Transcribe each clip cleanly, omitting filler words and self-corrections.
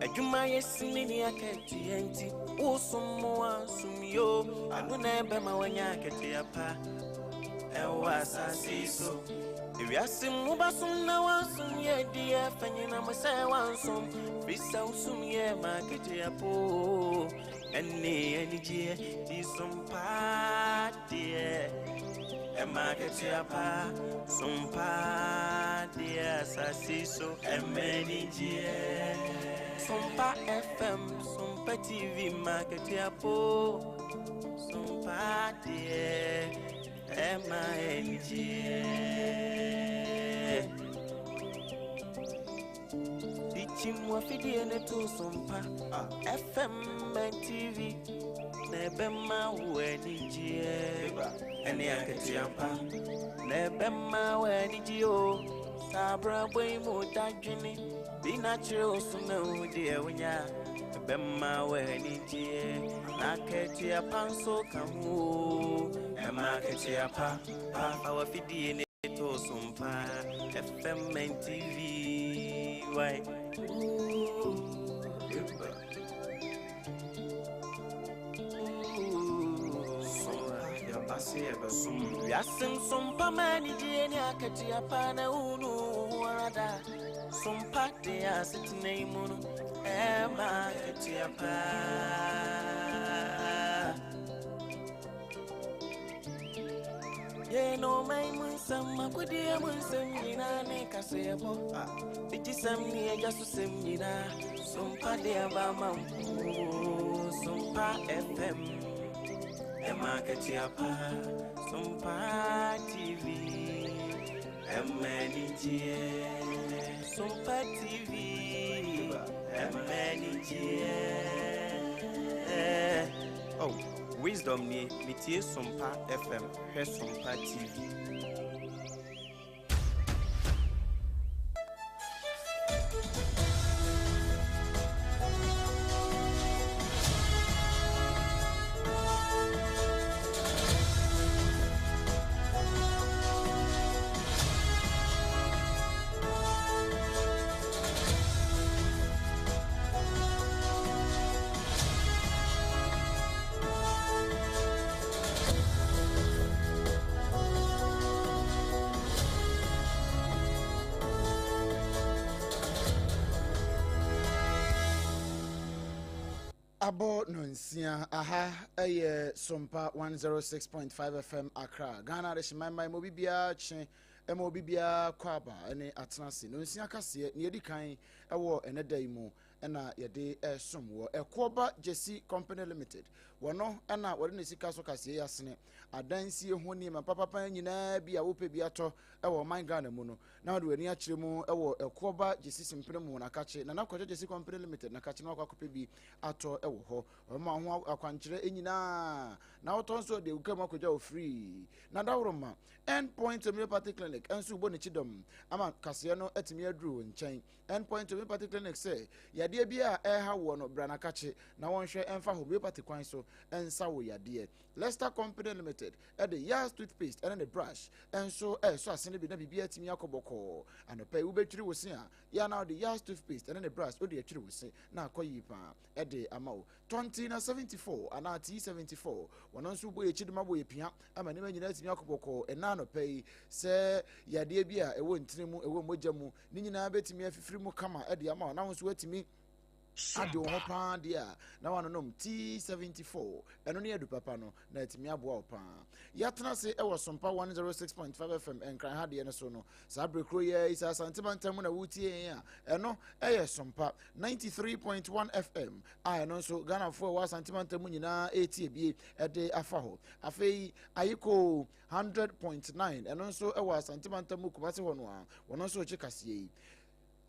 Adwuma yɛ sini ne akatua nti wosom mo ansom yo ɛno na ɛbɛma woanya akatua pa ɛwɔ asase yi so. Ewiase mu basom na wansom yɛ deɛ fa nyinam sɛ wansom firi sɛ wosom yɛ ma akatua po ɛne anigyeɛ nti som paa deɛ ɛma akatua pa som paa deɛ asase so ɛma anigyeɛ. Sompa FM, Sompa TV ma akatua po sompa deɛ ɛma anigyeɛ. Dichim wafidie ne to Sompa FM and TV na ɛbɛma wo anigyeɛ ɛne akatua pa na ɛbɛma wo anigyeɛ o. Saa abrabɔ yi mu dadwene bi na kyerɛ wo so na wo deɛ wonya ɛbɛma wo anigyeɛ na akatua pa nso ka ho o. Ɛma akatua pa pa fa wafidie ne to Sompa FM and TV why. Wiase nsompa ma anigyeɛ ne akatua pa na wonu wo ho ara da sompa de asetena yi mu no ɛma akatua pa. Yɛn ɔman mu nsɛm akodeɛ mu nsɛm nyinaa ne kaseɛbɔ bigyesɛm ne agya so sɛm nyinaa sompa de aba ma wo. Sompa FM ɛma akatua pa Sompa TV ɛma anigyeɛ Sompa TV ɛma anigyeɛ. Oh, wisdom nie, metie Sompa FM, hwɛ Sompa TV. Abɔ 6:30 aha ɛyɛ Sompa 106.5 FM Accra, Ghana adehyemanman ma obi biara kye ɛma obi biara kɔ aba ɛne atena ase. 6:30 kaseɛ ne yɛdi kan ɛwɔ ɛnɛ da yi mu ɛna yɛde ɛsom wɔ Ɛkoɔba Jesse Company Limited. Wɔno ɛna wɔde ne sika so kaseɛ yi asene adansie ho nneɛma papapa nyinaa bi a wopɛ bi atɔ ɛwɔ ɔman Ghana mu no na wɔde w'ani akyerɛ mu ɛwɔ Ɛkoɔba Jesse Simpene mu nakakye Nana Kwadwo Jesse Company Limited nakakye na wakɔ akɔpɛ bi atɔ ɛwɔ hɔ. Ɔma ho akwankyerɛ nyinaa na wotɔ nso de wuka mu akɔgya wɔ free. Na dawuroma End Point Homeopathy Clinic nso bɔ n'akyi dɔm ama kaseɛ no atumi aduru wo nkyɛn. End Point Homeopathy Clinic sɛ yadeɛ bi a ɛreha woɔ no bra nakakye na wɔnhwɛ ɛmfa homeopathy kwan so ɛnsa wo yadeɛ. Lester Company Limited ɛde Yas toothpaste ɛne ne brush ɛnso ɛresɔ asene bi na biribi atumi akɔ bɔkɔɔ. Anɔpa yi wobɛtwiri wo se a yɛ na wode Yas toothpaste ɛne ne brush wode atwiri wo se na akɔ yie paa ɛde ama wo. Tɔnti na 74 anaa T74 wɔn nso bɔ yɛkyi de ma bɔ yɛ pia ama nneɛma nyinaa atumi akɔ bɔkɔɔ. Ɛna anɔpa yi sɛ yadeɛ bi a ɛwɔ ntini mu ɛwɔ mogya mu ne nyinaa bɛtumi afifiri mu kama ɛde ama wo na wo nso watumi ade wo ho paa deɛ a na wanonom T74 ɛno ne adu papa no na atumi aboa wo paa. Yɛatena ase ɛwɔ Sompa 106.5 FM Nkran ha deɛ no so no saa berɛ kuro yɛ yi sɛ Asante mantam mu na wotie yɛn a ɛno ɛyɛ Sompa 93.1 FM a ɛno nso Ghanafoɔ a ɛwɔ Asante mantam mu nyinaa ɛretie bie ɛde afa hɔ. Afei Ayiko 100.9 ɛno nso ɛwɔ Asante mantam mu Kumase hɔ no a wɔn nso rekye kaseɛ yi.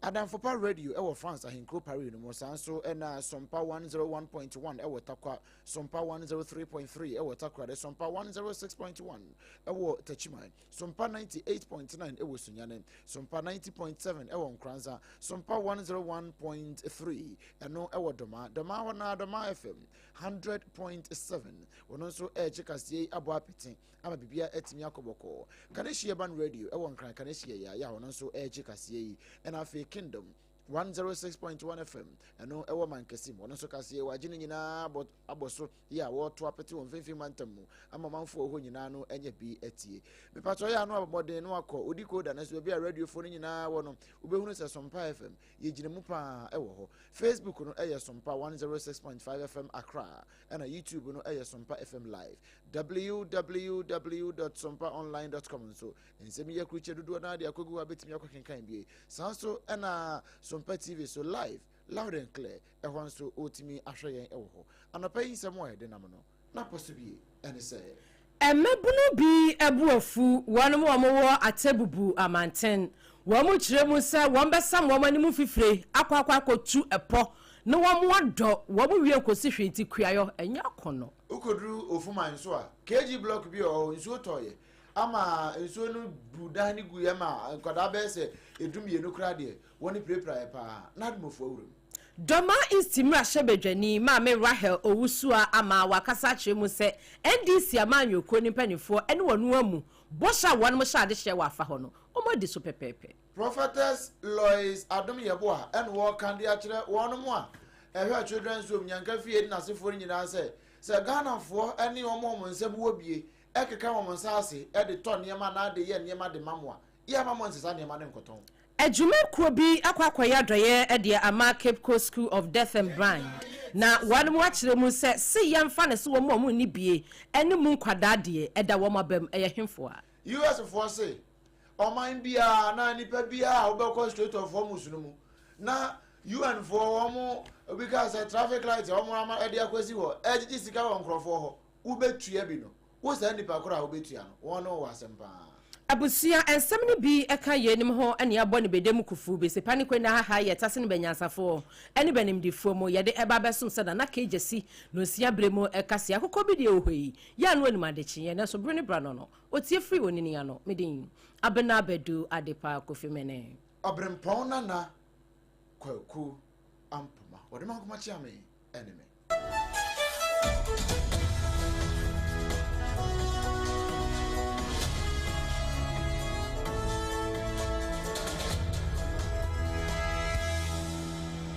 Adamfopa Radio ɛwɔ France ahenkuro Paris no mu, saa nso ɛna Sompa 101.1 ɛwɔ Takwa, Sompa 103.3 ɛwɔ Takoradi, Sompa 106.1 ɛwɔ Techiman, Sompa 98.9 ɛwɔ Sunyani, Sompa 90.7 ɛwɔ Nkoranza, Sompa 101.3 ɛno ɛwɔ Dɔma, Dɔma hɔ na Dɔma FM 100.7 wɔn nso ɛrekye kaseɛ yi abɔ apete ama biribiara atumi akɔ bɔkɔɔ. Kaneshie Ban Radio ɛwɔ Nkran Kaneshie yɛ ayɛ a wɔn nso ɛrekye kaseɛ yi. Ɛna afei Kingdom 106.1 FM ɛno ɛwɔ Mankasim. Wɔn nso kaseɛ wɔagye ne nyinaa abɔ abɔ so yɛ a wɔreto apete wɔn mfimfini mantam mu ama ɔmanfoɔ wɔ hɔ nyinaa no anya bi atie. Mepatɔ yɛ ano abɔmmɔden no akɔ odi koda no so baabi a radiofoɔ no nyinaa wɔ no, wobɛhunu sɛ Sompa FM yɛgyina mu paa ɛwɔ hɔ. Facebook no ɛyɛ Sompa 106.5 FM Accra, ɛna YouTube no ɛyɛ Sompa FM Live. www.sompaonline.com nso nsɛm yi akrukyɛ dodoɔ no de akɔgu hɔ a bɛtumi akɔkenkan bie. Saa nso ɛna Sompa TV so live, loud and clear, ɛhɔ nso ɔtumi ahwɛ yɛn ɛwɔ hɔ. Anɔpa yi nsɛm a yɛde nam no na pɔ so bie ɛne sɛ. Mmabunu bi bo afu wɔn a wɔwɔ Atebubu amanten. Wɔkyerɛ mu sɛ wɔbɛsam wɔn anim mfifire akɔ akɔ akɔtu ɛpɔ na wɔadɔ wɔn wie nkosi hwee nti kuayɔ nyɛ akɔnnɔ. Wokɔduru Ofuman nso a, KG block bi wɔ hɔ, nsuo tɔeɛ ama nsuo no bu dan no guiɛ ma nkwadaa bɛyɛ sɛ 12 koraa deɛ, wɔn pirapiraeɛ paa. Na Ademofoɔ awura mu. Dɔma East mmarahyɛbadwani Maame Rahel Owusuah ama wakasa akyerɛ mu sɛ NDC amanyɔkuo no mpanimfoɔ ne wɔn amu bɔhyɛ a wɔnom hyɛ adehyeɛ wɔ afa hɔ no, wɔn adi so pɛpɛɛpɛ. Prophetess Lois Adom Yeboah ɛna wɔreka de akyerɛ wɔnom a ɛhwɛ Children's Home Nyanka Fie ne n'asefoɔ no nyinaa sɛ, sɛ Ghanafoɔ ne wɔn a wɔn nsam wɔ bie ɛkeka wɔn nsa ase de tɔ nneɛma anaa de yɛ nneɛma de ma mo a, yɛ ama mo nsesa nneɛma no nkɔtɔn. Adwumakuo bi akɔ akɔyɛ adɔeɛ de ama Cape Coast School of Deaf and Blind, na wɔnom akyerɛ mu sɛ se yɛmfa no se wɔn a wɔnni bie ne mu nkwadaa deɛ ɛda wɔn abam ɛyɛ hefoa? US foɔ se ɔman biara anaa nipa biara a wobɛkɔ Strait of Hormuz no mu na UN foɔ wɔn obi kaa sɛ traffic light a wɔn ama ɛde akɔsi hɔ ɛgyegye sika wɔ nkorɔfoɔ hɔ wobɛtua bi no wo saa nipa korɔ a wobɛtua no wɔn ne wɔ asɛm paa. Abusua nsɛm no bi ka yeinom ho ne abɔ ne bɛdɛ mu kufuu bese pa ne kwenda ha ha yɛ tase ne bɛnyansafoɔ ne bɛnimdefoɔ mu yɛde ɛba bɛsom sɛ Nana Kay Gyasi nonsia berɛ mu ɛka se akokɔ bi deɛ wɔ hɔ yi yɛ ano anim adekyeeɛ nanso bere ne bra no no ɔtie firi onini ano. Me din Abena Badu Adepa Kofi Mene. Ɔberempɔn Nana Kwaku Ampoma wɔde mankoma kyea me ɛne me.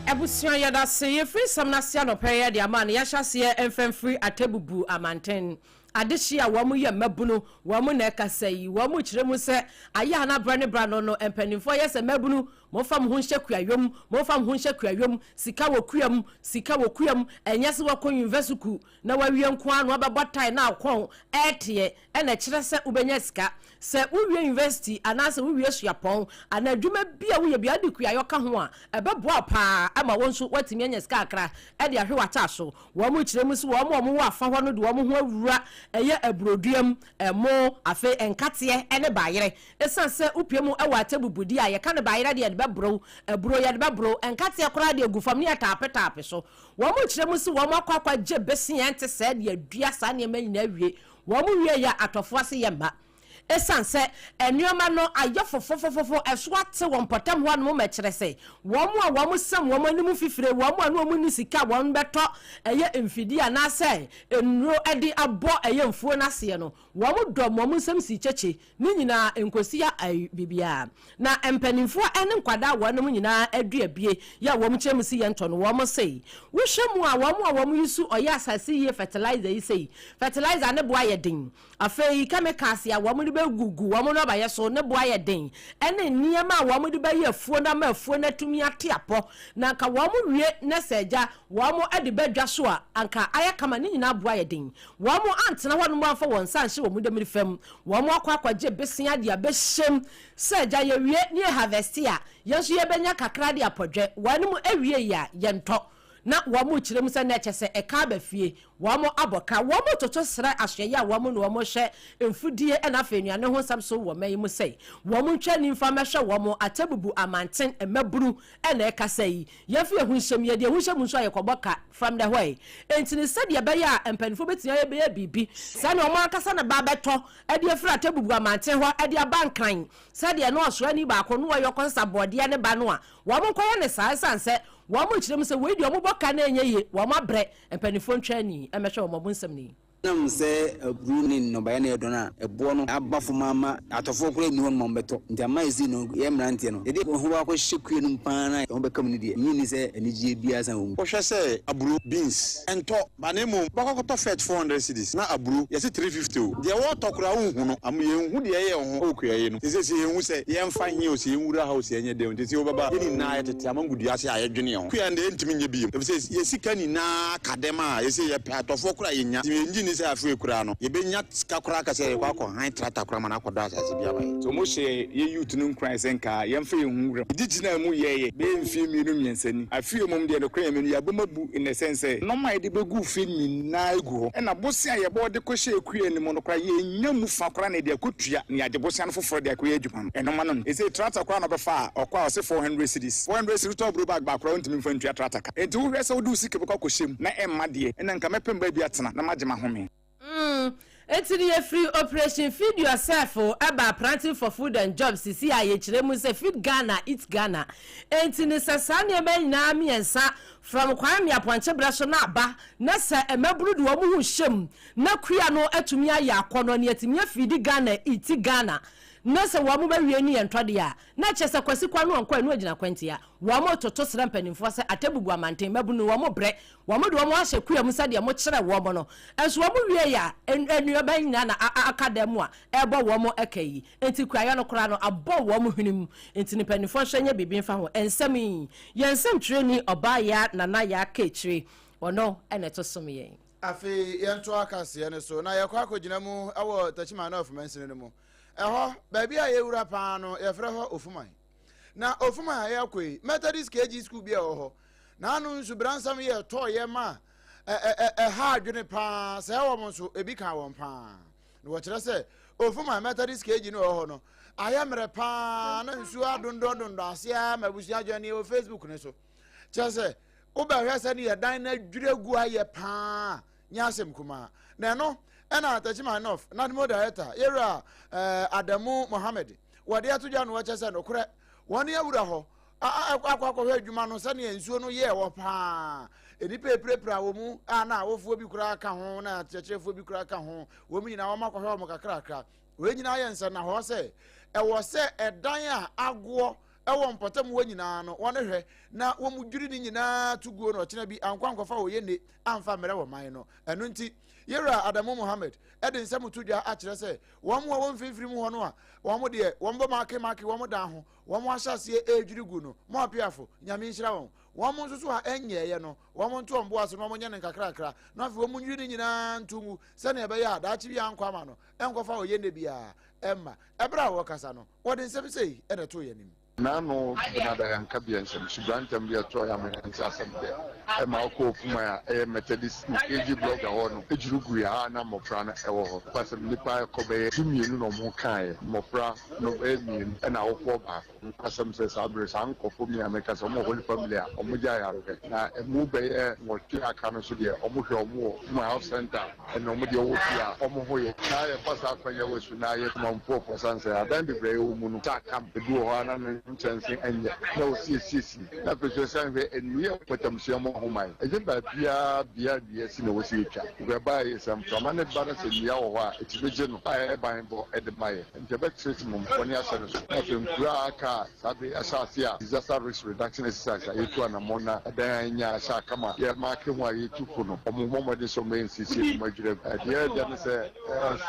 Abusua yɛdase yɛfiri nsɛm no ase anɔpa yi de ama no yɛahyɛ aseɛ mfa mfiri Atebubu amanten adehye a wɔn yɛ mmabunu wɔn na ɛkasa yi wɔn kyerɛ mu sɛ ayɛ a na berɛ ne berɛ ano no mpanimfoɔ yɛ sɛ mmabunu Momfa mo ho nhyɛ kuayɔ mu, momfa mo ho nhyɛ kuayɔ mu, sika wɔ kua mu, sika wɔ kua mu, ɛnyɛ sɛ woakɔ yunivɛsukuu na woawie nko ara na woabɛbɔ tae na wo kɔn reteɛ na ɛkyerɛ sɛ wobɛnya sika. Sɛ wowie yunivɛsiti anaasɛ wowie suapɔn anaa adwuma bi a woyɛ biara wode kuayɔ ka ho a, ɛbɛboa wo pa ara ma wo nso woatumi anya sika kakra de ahwɛ w'ataaso. Wɔkyerɛ mu sɛ wɔn a wɔwɔ afa hɔ no de wɔn ho awura ɛyɛ aburodua mu, ɛmo, afei nkateɛ ne bayerɛ. Esiane sɛ wopue mu wɔ atɛbubudi a yɛka no bayerɛ de yɛde bɛborow aburow, yɛde bɛborow nkateɛ koraa de agu fam ne yɛtaapetaape so. Wɔkyerɛ mu se wɔn akɔ akɔgye bese a ɛnte sɛɛ de adua saa nneɛma nyinaa awie. Wɔn wie a atɔfo ase yɛ mma. Esiane sɛ nneɛma no ayɛ fofofofofo, ɛso ate wɔ mpɔtam hɔ nom ma ɛkyerɛ sɛ wɔn a wɔsam wɔn anim fifire, wɔn a na wɔnni sika a wɔbɛtɔ ɛyɛ mfidie anaasɛ nnuro de abɔ ɛyɛ mfuo no aseɛ no, wɔdɔm wɔn nsam sii kyekye. Ne nyinaa nkosi a biribiara. Na mpaninfoɔ ne nkwadaa wɔnom nyinaa adua bie yɛ a wɔn kyerɛ mu si yɛn tɔ no wɔn sei. Wo hwɛ mu a wɔn a wɔn use ɔyɛ asase yie fertilizer yi sei fertilizer ne boa yɛ den afei chemicals a wɔn de bɛ gu gu wɔn nnɔbaeɛ so ne boa yɛ den ɛne nneɛma a wɔn de bɛyɛ afuo no ama afuo no atumi ate apɔ na nka wɔn wie na sɛ agya wɔn de ba dwa so a anka ayɛ kama ne nyinaa boa yɛ den. Wɔn antena hɔnom amfa wɔn nsa anhyɛ wɔn damiri fam. Wɔn akɔ akɔgye besea de abɛhyɛm sɛ agya yɛwie ne yɛ harveste a, yɛn nso yɛbɛnya kakra de apɔdwɛ. Wɔn awiei a, yɛntɔ. Na wɔn rekyerɛ mu sɛ na ɛkyɛ sɛ ɛka aba fie. Wɔn abɔ ka. Wɔn retoto srɛ asoɛeɛ a wɔn ne wɔn rehwɛ mfudie na afei nnuane ho nsɛm so wɔ man yi mu sɛ wɔn ntwa ani mfa mmɛhwɛ wɔn atɛbubu amanten mmabunu na ɛkasa yi. Yɛmfa yɛn ho nhyɛ mu, yɛde yɛn ho hyɛ mu nso a yɛkɔbɔ ka fam dɛ hɔ ɛ. Enti no sɛdeɛ ɛbɛyɛ a mpanimfoɔ bɛtumi ayɛ bɛyɛ biribi sɛdeɛ wɔn ankasa na ba abɛtɔ de afiri Atebubu amanten hɔ de aba Nkran sɛdeɛ na ɔsoani baako no ɔyɛ ɔkɔsesa bɔɔdeɛ ne ba no a, wɔn nkɔyɛ no saa ɛsiane sɛ wɔn rekyerɛ mu sɛ wei deɛ wɔbɔ ka na ɛnyɛ yie, wɔn abrɛ, mpanimfoɔ ntwa ani mmɛhwɛ wɔn, wɔn nsɛm ni. Nam sɛ aburo ne nnɔbaeɛ no yɛ dɔn a, ɛboɔ no aba fam ama atɔfoɔ koraa nni hɔ nom a wɔbɛtɔ. Nti ama seesei no yɛn mmeranteɛ no, yɛde yɛn ho akɔhyɛ kua no mu pa ara na yɛn ho bɛka mu no deɛ, mennye nni sɛ anigyeɛ biara san wɔ mu. Wohwɛ sɛ aburo, beans, ɛntɔ ba na mmom wobɛkɔ akɔtɔ fɛt 400 cedis na aburo yɛse 350 o, deɛ wɔretɔ koraa wonhu no, ama yɛnhu deɛ ɛyɛ yɛn ho wɔ kuayɛ no. Seesei sɛ yɛnhu sɛ yɛmfa he o, sɛ yɛnwura ha o, sɛ yɛnyɛ dɛn o, nti seesei wobɛba yɛn nyinaa yɛtete amango dua ase a yɛdwene yɛn ho. Kua no deɛ yɛntumi nyɛ bio efisɛ yɛn sika nyinaa ka dɛm a seesei yɛpɛ atɔfoɔ koraa a yɛnnya. Nti yɛnnye nni sɛ afei koraa no yɛbɛnya sika koraa aka sɛ yɛrekɔ akɔ han tractor koraa ma no akɔdɔ asase bi ama yɛn. So wɔhyɛɛ yɛn youth no nkuran sɛ nka yɛmfa yɛn ho nwura mu. Yɛde gyinaa mu yɛeɛ bɛyɛ mfeɛ mmienu mmiɛnsa ni. Afei mmom deɛ nokorɛ Nyame no yɛabom abu in the sense sɛ nnoɔma a yɛde bɛgu fie nyinaa gu hɔ. Ɛna bosea a yɛbɔ de kɔhyɛɛ kua no mu no koraa yɛnnya mu fa koraa na yɛde akɔtua na yɛagye bosea no foforɔ de akɔyɛ adwuma no. Ɛno ma no no. Ɛsei tractor koraa na ɔbɛfa a ɔkɔ a ɔse 400 cedis. 400 cedis wotɔ aburo bag baako koraa wontumi mfa ntua tractor ka. Enti wohwɛ sɛ wode wo sika bɛkɔ akɔhyɛ mu na ɛmma deɛ ɛna nka mɛpɛ baabi atena na magye m'ahome. Enti no yɛfiri Operation Feed Yourself baa Planting for Food and Jobs sisi a yɛkyerɛ mu sɛ Feed Ghana, Eat Ghana. Enti no sɛ saa nneɛma yi nyinaa mmiɛnsa from Kwame Apɔnkye berɛ so na aba na sɛ mmabunu de wɔn ho hyɛ mu na kua no atumi ayɛ akɔnnɔ na yɛatumi afiidi Ghana, Eat Ghana na sɛ wɔn bɛwie ne yɛn ntɔ deɛ a, na kyerɛ sɛ Kwasi Kwame ɔnkɔ ɛno agyina kwantia. Wɔretoto srɛ mpanimfoɔ sɛ Atebubu amanten mmabunu wɔn brɛ Wɔde wɔn ahyɛ kua mu sɛdeɛ mokyerɛɛ wɔn no. Nso wɔwiee a, nnuaba nyinaa na aka dan mu a ɛrebɔ wɔn ɛka yi. Enti kuayɔ no koraa no, abɔ wɔn hwene mu. Enti no mpanimfoɔ nhwɛ nyɛ biribi mfa ho. Nsɛm yi, yɛn nsɛmtwerɛni Ɔbaa Yaa Nana Yaa Kaakyire, ɔno na ɛto som yɛn. Afei yɛntoa kaseɛ no so na yɛkɔ akɔgyina mu wɔ Techiman North mansini no mu. Ɛhɔ, baabi a yɛwura paa no, yɛfrɛ hɔ Ofuman. Na Ofuman a yɛrekɔ yi, Methodist KG school bi a ɛwɔ hɔ. N'ano nsubransɛm yɛ tɔɔyɛ ma ɛha adwene paa, sɛɛ wɔn nso, ebi kaa wɔn paa. Na wɔkyerɛ sɛ Ofuman Methodist KG no wɔ hɔ no, ayɛ mmerɛ paa na nsuo adondɔndondɔ ase ara ma abusua adwene wɔ Facebook no so. Kyerɛ sɛ, wobɛhwɛ sɛ ne yɛ dan no adwiri agu ayɛ paa, nyɛ asɛm kumaa. Na ɛno ɛna Techiman North NADMO Director, Yɛwura eh, Adamu Mohammed, wɔde ato dwa no wɔkyɛ sɛ nokorɛ wɔn awura hɔ akɔ akɔhwɛ adwuma no sɛnea nsuo no yɛɛ wɔ paa. Nnipa apirapira wɔ mu a na awofoɔ bi koraa ka ho na akyerɛkyerɛfoɔ bi koraa ka ho. Wɔn nyinaa wɔn akɔhwɛ wɔn kakrakra. Wei nyinaa yɛ nsɛnnahɔɔ sɛ ɛwɔ sɛ ɛdan a agoɔ ɛwɔ mpɔtam hɔ nyinaa no wɔn hwɛ na wɔn dwiri ne nyinaa to guo na ɔkyena bi ankɔ ankɔfa wɔ yɛnne amfa mmerɛ wɔ man no. Ɛno nti Yɛwura Adamu Mohammed ɛde nsɛm to dwa akyerɛ sɛ wɔn a wɔn mfimfini mu hɔ no a wɔn deɛ wɔn bɔ make make wɔn dan ho wɔn ahyɛ aseɛ ɛredwiri gu no, mo apiafo, Nyame nhyira wɔn. Wɔn nso so a ɛnyɛɛyɛ no, wɔn nto wɔn bo ase na wɔn nyɛ no nkakrakra, na afei wɔn nwiri ne nyinaa nto ngu, sɛnea ɛbɛyɛ a daakye bi ankɔ ama no, ɛnkɔfa ɔyɛnnɛ biara ɛmma. Ɛberɛ a wɔrekasa no, wɔde nsɛm sei na ɛtoo yɛn anim. N'ano benada yɛnka bia nsɛm subrantam bi ɛtɔ yɛ ama yɛnte asɛm dɛ ɛma ɔkɔɔ Fuman a ɛyɛ Methodist school KG block hɔ no dwiri guiɛ a na mmɔfra no ɛwɔ hɔ. Nokwasɛm nnipa ɛkɔ bɛyɛ dumienu na ɔmo kaeɛ, mmɔfra no bɛyɛ mmienu ɛna awofoɔ baako. Nokwasɛm sɛ saa bere saa nkorɔfoɔ mmienu a meka sɛ ɔmo wɔ Holy Family a ɔmo gye ayarehwɛ na ɛmu bɛyɛ nwɔtwe a aka no nso deɛ ɔmo hwɛ ɔmo wɔ Fuman Health Centre ɛna ɔmo deɛ wɔ fie a ɔmo ho yɛ. Na yɛfa saa kwan yi wɔ su na yɛ manfoɔ fo ɛsiane sɛ adan bebree a yɛwɔ mu no taa kam ebi wɔ hɔ a na ne nkyɛnse nyɛ na wɔsiesiesi na afei nso ɛsiane hwɛ nnua a mpɔtamsua mu ahoman ɛnyɛ baabiara bea a nnua si na ɛwɔ sɛ yɛtwa because ɛba a yɛ sɛ mframa no ba na sɛ nnua wɔ hɔ a ɛtumi gye no a ɛyɛ ban bɔ de ma yɛ nti ɛbɛkyerɛ sɛ mmom bɔne ahyɛ no so na afei nkuro a aka a Saa bere yi ahyɛase a disaster risk reduction exercise a yɛtu anammɔn na ɛdan a enya ahyɛ aka ma yɛremaake ho a yɛtu fo no, wɔmmɔ mmɔden sɛ wɔbɛyɛ nsiesie na wɔadwiri agu. Deɛ ɛyɛ dɛ ne sɛ,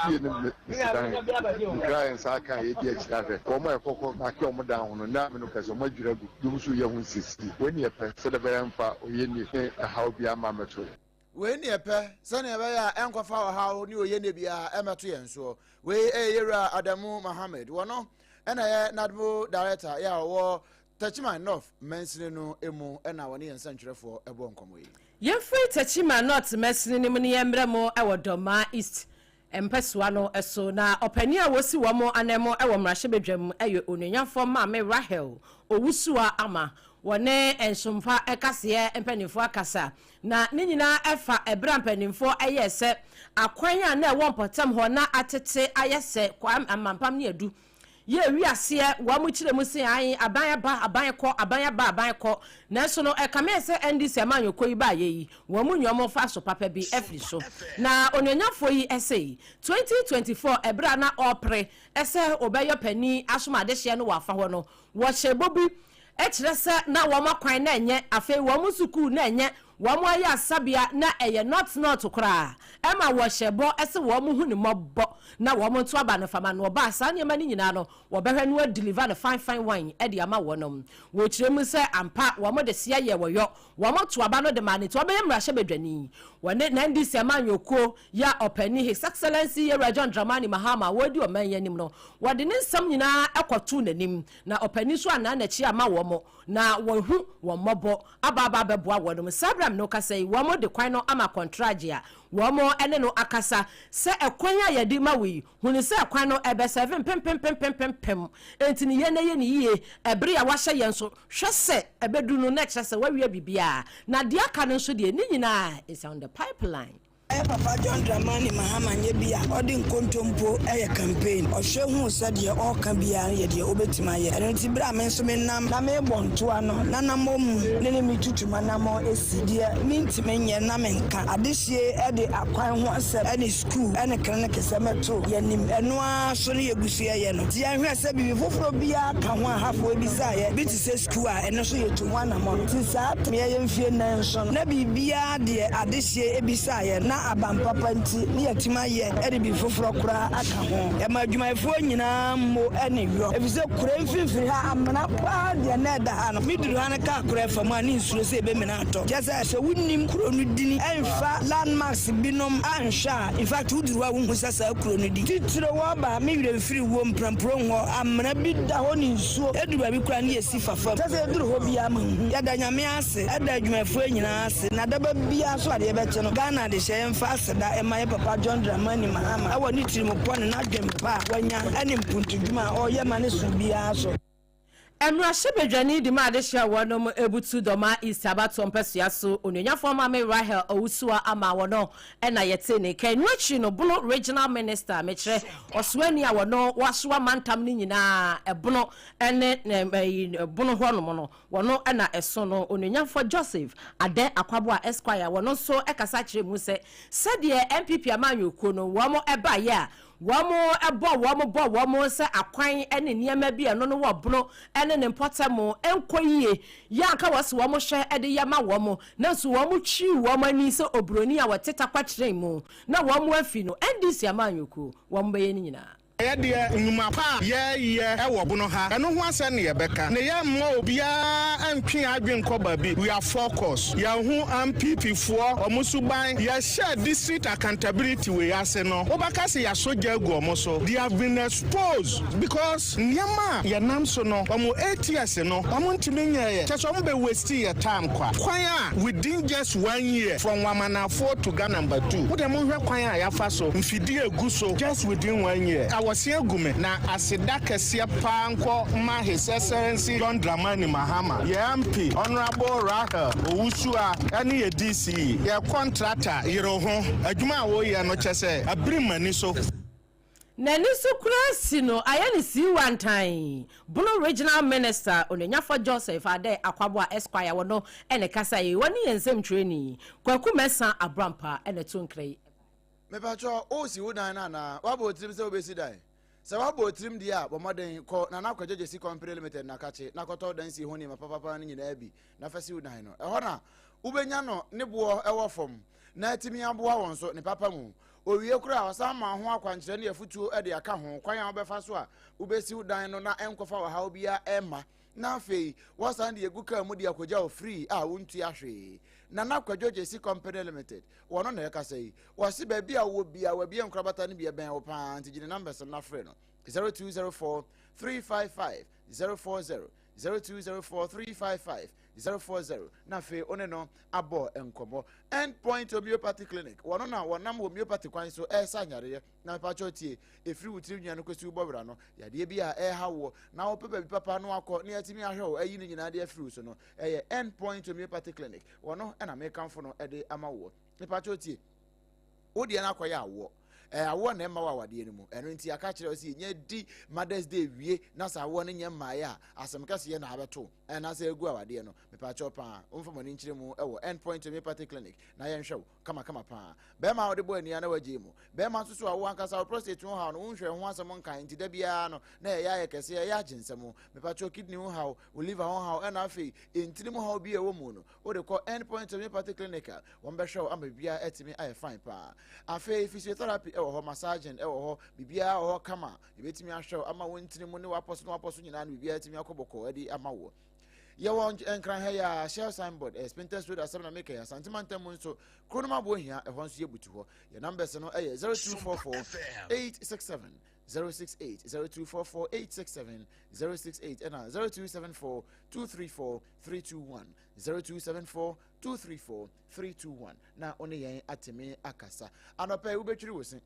fie no mmesi dan. Nkra a yɛn nsa aka a yɛadi akyire ahwɛ wɔn a yɛkɔkɔ maake wɔn dan ho no, nnɛ a me no ka sɛ wɔadwiri agu, binom nso reyɛ ho nsiesie. Wei ne yɛpɛ, sɛdeɛ ɛbɛyɛ a ɛmfa oyennie ne ɛhaw biara mma mmɛto yɛn. Wei ne yɛpɛ, sɛnea ɛbɛyɛ a ɛnkɔfa ɔhaw ne oyennie biara mmɛto yɛn soɔ. Wei yɛ Yɛwura Adamu Mohammed, wɔno na ɛyɛ NADMO Director yɛ a ɔwɔ Techiman North mansini no mu na wɔne yɛn nsɛntwerɛfoɔ bɔɔ nkɔmmɔ yi. Yɛmfiri Techiman North mansini no mu na yɛmmrɛ mo wɔ Dormaa East mpɛsoa no so. Na ɔpanin a wɔsi wɔn ananmu wɔ mmarahyɛbadwam yɛ Onuonyamfoɔ Maame Rahel Owusuaa Ama. Wɔne Nsompa kaseɛ mpanimfoɔ akasa Na ne nyinaa fa ɛberɛ a mpanimfoɔ yɛɛ sɛ akwan a na ɛwɔ mpɔtam hɔ na atete ayɛ sɛ Kwame Amampam ne Adu. Yɛ wiaseɛ wɔn kyerɛ mu se ae aban aba aban kɔ aban aba aban kɔ nanso no ɛkame sɛ NDC amanyɔkuo yi baayɛ yi wɔn mu nyɛ wɔn fa so papa bi afiri so. Na onuonyanfoɔ yi se 2024 ɛberɛ a na ɔrepere sɛ ɔbɛyɔ panin asom adehyeɛ no wɔ afa hɔ no wɔhyɛ bɔ bi kyerɛ sɛ na wɔn akwan na ɛnyɛ afei wɔn sukuu na ɛnyɛ wɔn ayɛ asabea na ɛyɛ not not koraa ɛma wɔhyɛ bɔ sɛ wɔn hu ne mmɔbɔ na wɔn nto aba no fama no ɔbaa saa nneɛma no nyinaa no wɔbɛhwɛ no adeliver no fine fine wine de ama wɔnom. Wɔkyerɛ mu sɛ ampa wɔn de seɛ yɛ wɔyɔ wɔn to aba no de ma ne nti wɔbɛyɛ mmarahyɛbadwani. Wɔne na NDC amanyɔkuo yɛ ɔpanin His Excellency Yewura John Dramani Mahama a wɔredi ɔman yi anim no wɔde ne nsɛm nyinaa kɔtoo n'anim na ɔpanin nso annan n'akyi ama wɔn na wɔahu wɔn mmɔbɔ aba aba abɛboa wɔnom. Saa berɛ a me ne wo kasa yi wɔn de kwan no ama kɔntragye a wɔn ne no akasa sɛ ɛkwan a yɛde ma wo yi hunu sɛ kwan no ɛbɛsɛve mpempempempempempem enti ne yɛ na yɛ ne yie ɛbere a wahyɛ yɛn so hwɛ sɛ ɛbɛduru no na ɛkyerɛ sɛ wawie biribiara na deɛ aka no nso deɛ ne nyinaa is on the pipeline. Ɛyɛ papa John Dramani Mahama nyɛ bi a ɔde nkontompo yɛ campaign. Ɔhwɛ huu sɛ deɛ ɔreka biara no yɛ deɛ ɔbɛtumi ayɛ. Ɛno nti berɛ a me nso menam na merebɔ ntoa no, n'anammɔn mu ne ne metutu m'anammɔn si. Deɛ mentumi nyɛ na menka. Adehyeɛ de akwan ho asɛm ne sukuu ne clinic sɛm to yɛn anim. Ɛno ara so ne yɛgu so yɛyɛ no. Nti yɛnhwɛ sɛ biribi foforɔ biara ka ho a hafoɔ bisaeɛ bi te sɛ sukuu a ɛno nso yɛtu ho anammɔn. Nti saa tam yɛyɛ mfie nnan nso no na biribiara deɛ adehyeɛ bisaeɛ na aban papa nti ne yɛatumi ayɛ de biribi foforɔ koraa aka ho. Yɛma adwumayɛfoɔ nyinaa mmo ne yɔ ɛfiri sɛ kure mfimfini ha amena paa deɛ na ɛda ha no. Meduru ha no kaa koraa fa mu a ne nsuro sɛ ɛbɛmina atɔ. Kyerɛ sɛ sɛ wonnim kuro no dini ɛmfa landmarks binom anhwɛ a, in fact woduru hɔ a wonhu sɛ saa kuro no di. Titire wɔ ba me werɛ mfiri wuo mprampuro hɔ amena bi da hɔ ne nsuo ɛduru baabi koraa ne yɛsi fa fam. Kyerɛ sɛ ɛduru hɔ biara manhu. Yɛda Nyame ase ɛda adwumayɛfoɔ nyinaa ase na daba biara nso adeɛ bɛkye no Ghana adehyɛ yɛmfa aseda ɛma yɛ papa John Dramani Mahama ɛwɔ ne tirimupɔ ne n'adwen pa a wanya ɛne mpuntudwuma a ɔreyɛ ma ne som biara so. Mmarahyɛbadwani di ma adehye a wɔnom ebutu Dormaa East abatoɔ mpɛsoa so Onuonyafoɔ Maame Rahel Owusua ama wɔno na yɛte ne nka. Ɛno akyiri no Bono Regional Minister mekyerɛ ɔsoani a wɔno wasoa mantam no nyinaa ɛbono ne bono hɔnom no wɔno na ɛso no Onuonyafoɔ Joseph Adeh Akwaboah Esquire wɔno nso kasa kyerɛ mu sɛ sɛdeɛ NPP amanyɔkuo no wɔn baeɛ a Wɔbɔ wɔn bɔ wɔn sɛ akwan ne nneɛma bi a ɛno no wɔ bono ne ne mpɔtam nkɔ yie. Yɛ anka wɔse wɔn hwɛ de yɛ ma wɔn, nanso wɔn twiw wɔn ani sɛ oburoni a wɔte takwakyerɛn mu na wɔn afi no. NDC amanyɔkuo, wɔn bɛyɛ ne nyinaa. Yɛ deɛ nnwuma pa a yɛyɛ wɔ bono ha, ɛno ho asɛm na yɛbɛka. Na yɛmmoa obiara ntwe yɛn adwene nkɔ baabi. We are focused. Yɛahu NPP foɔ wɔn suban. Yɛhyɛɛ district accountability wei ase no, wobɛka sɛ yɛasɔ gya agu wɔn so. They have been exposed because nneɛma a yɛnam so no, wɔn 8 years no, wɔn ntumi nyɛeɛ. Kyerɛ sɛ wɔn bɛ waste yɛ time kwa. Kwan a within just one year from Wamanafoɔ to Ga number 2, wo deɛ monhwɛ kwan a yɛafa so, mfidie egu so just within one year. Awɔse agu me na aseda kɛseɛ paa nkɔ ma His Excellency John Dramani Mahama, yɛ MP Honourable Rahel Owusua ɛne yɛ DCE, yɛ contractor yere ho, adwuma a woyɛ no kyɛ sɛ abiri m'ani so. N'ani so koraa si no ayɛ no siiwantan. Bono Regional Minister Onuonyafo Joseph Adeh Akwaboah Esquire wɔ no ne kasa yi. Wɔne yɛn nsɛmtwerɛni Kwaku Mensah Abrampa na ɛto nkra yi. Mepakyɛ wosi wo dan no anaa? Woabɔ wo tirim sɛ wobɛsi dan? Sɛ woabɔ wo tirim deɛ a, bɔ mmɔden kɔ Nana Kwadwo Gyasi Company Limited Nakakye na kɔtɔ dansie ho nneɛma papapa no nyinaa bi na fa si wo dan no. Ɛhɔ na wobɛnya no ne boɔ wɔ fam na atumi aboa wo nso ne papa mu. Owie koraa a, ɔsan ma ho akwankyerɛ ne afotuo de aka ho, kwan a wobɛfa so a wobɛsi wo dan no na ɛnkɔfa ɔhaw biara ɛmma. Na afei, wɔsan de agu kaa mu de akɔgya wo free a wontua hwee. Nana Kwadwo Gyasi Company Limited, wɔno na ɛkasa yi. Wɔse baabi a wowɔ biara, wɔabue nkorabata no bi ɛbɛn wo paa, nti gye ne numbers no na frɛ no, 0204 355 040, 0204 355 040, na afei wo ne no abɔ nkɔmmɔ. End Point Homeopathy Clinic, wɔno na wɔnam homeopathy kwan so ɛresa nyareɛ. Na mepakyɛw tie, ɛfiri wo tiri nwia no kɔsi wo bɔwera no, yadeɛ bi a ɛreha woɔ na wopɛ baabi papa no akɔ na yɛatumi ahwɛ wo ayi ne nyinaa de afiri wo so no, ɛyɛ End Point Homeopathy Clinic. Wɔno na mekamfo no de ama woɔ. Mepakyɛw tie, wo deɛ no akɔyɛ awoɔ. Ɛyɛ awoɔ na ɛmma wɔ awadeɛ no mu. Ɛno nti yɛaka akyerɛ wo sɛ yɛnya di Mother's Day wie na sɛ awoɔ no nyɛ mmaeɛ a, asɛm kɛseɛ na abɛto anaasɛ agu awadeɛ no. Mepaakyɛw paa, womfa mo ani nkyerɛ mu wɔ End Point Homeopathy Clinic na yɛnhwɛ wo kamakama paa. Bɛrima a wode bɔ ani a na wagyae mu. Bɛrima nso so a wo ankasa wo prostate ho haw no wonhwɛɛ ho asɛm nkae nti da biara no na ɛyɛ ayɛ kɛseɛ, ɛyɛ agye nsam. Mepaakyɛw kidney ho haw, wo liver ho haw ɛna afei ntini mu haw bi a ɛwɔ mu no, wode kɔ End Point Homeopathy Clinic a, wɔbɛhwɛ wo ama biribiara atumi ayɛ fine paa. Afei physiotherapy wɔ hɔ, massaging wɔ hɔ, biribiara wɔ hɔ kama. Yɛbɛtumi ahwɛ wo ama wo ntini mu ne w'apɔ so ne w'apɔ so nyinaa no biribiara atumi akɔ bɔkɔɔ de ama wo. Yɛwɔ Nkran ha yi a, Shell signboard, eh, Spintex Road asɛm na meka yi, Asante mantam mu nso, kuro no mu aboɔ hia, ɛhɔ nso yɛbutu hɔ. Yɛn numbers no yɛ 0244 867 068 0244 867 068 ɛna 0274 234 321 0274 234 321 na wo ne yɛn atumi akasa. Anɔpa yi wobɛtwiri wo se